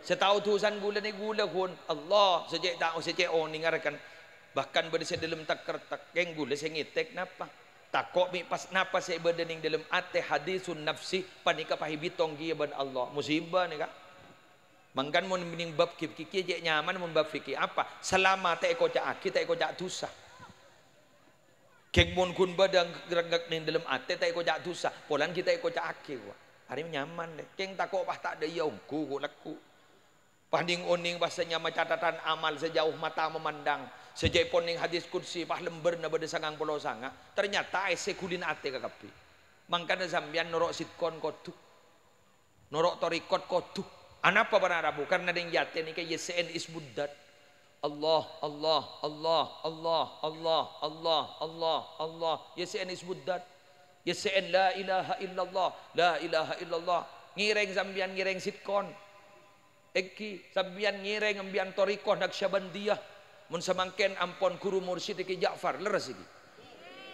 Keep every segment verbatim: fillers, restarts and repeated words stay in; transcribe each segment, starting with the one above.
Sè tao dhusana ghulâ nè ghulâ, ghun. Allah, sè cè' tao, sè cè' onèng arèkan. Bahkan bâdâ sè dâlem tek-kertek, kèng ghulâ sè ngètèk napa? Tako' mè' pas napa sè bâdâ nèng dâlem atè, hadisun nafsi, panèka pahèbitong kèya bân Allah. Musibah nèka. Mangkana mon nèng bab fikih kèya cè' nyaman, mon bab fikih apa? Salama ta' èkoca'aghi, ta' èkoca' dhusa. Kèng mon ghun bâdâ rengngek nèng dâlem atè, ta' èkoca' dhusa, polana ghi' ta' èkoca'aghi, wa. Arèya nyaman, lè. Kèng tako' pas ta' dâ' iyâ ongghu, ghu' lagghu'. Pas nèng-onèng pas sè nyama catatan amal sè jauh mata memandang. Sè ca'èpon nèng hadis qudsi, pas lembârna bâdâ sangang polo sanga'. Ternyata èssè ghulina atè kakabbhi. Mangkana sampèyan noro' sitkon kodhu. Noro' torikot kodhu. Anapa para rabu? Karna nèng atè nèka Y C N ismudzat. Allah, Allah, Allah, Allah, Allah, Allah, Allah, Allah. Y C N ismudzat. Y C N la ilaha illallah, la ilaha illallah. Ngèrèng sampèyan, ngèrèng sitkon. Èngghi, sampèyan ngèrèng, sampèyan torikot Naqsyabandiyah. Mon samangkèn ampon ghuru mursyid Ki Ja'far, lerres iki.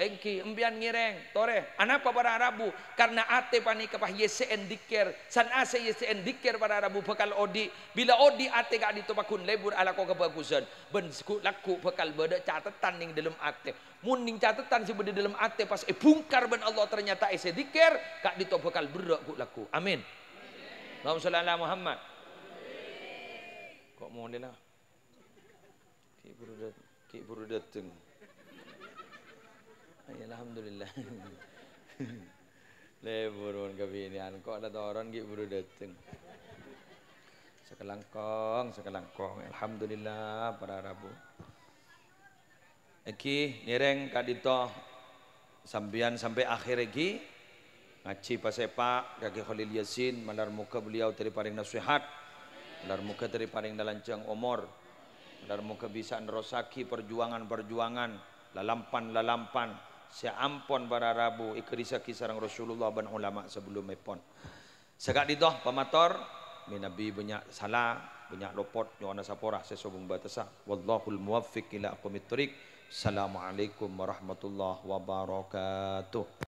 Èngghi, sampèyan ngèrèng, torè. Anapa para rabu? Karna atè panèka pas Y C N dzikir. San asè Y C N dzikir para rabu bhâkal odi'. Bilâ odi' atè ka'dinto pagghun lebur alako kabhâghusân. Bân ghu'-, lagghu' bhâkal bâdâ catetan nèng dâlem atè. Mon nèng catetan sè bâdâ dâlem atè pas èbhungkar bân Allah, ternyata èssè dzikir, ka'dinto bhâkal berrâ' ghu'-, lagghu'. Amin. Allahumma shalli ala Muhammad. Ko' molè la. Ghi' buru dat-, ghi' buru dâteng. Ay, alhamdulillah. Lebur mon kabinèyan, ko' la toron ghi' buru dâteng. Sakalangkong, sakalangkong. Alhamdulillah, para rabu. Èngghi, ngèrèng ka'dinto sampèyan sampè' akhèr èngghi. Ngajhi pasèpa' ka Kè Kholil Yasin, malar moghâ beliau dâri parèng nasèhat, malar moghâ dâri parèng nalanjhâng omor, malar moghâ bisa nerrossaghi parjuwangan-parjuwangan, lalampan-lalampan sè ampon para rabu èghârisaghi sareng Rasulullah bân ulama sabellummèpon. Saka'dinto pamator, mènabi bânnya' sala, bânnya' lopot, nyo'ona sapora sè sobung bâtessa. Wallahul muwaffiq ila aqwamit thoriq. Assalamualaikum warahmatullahi wabarakatuh.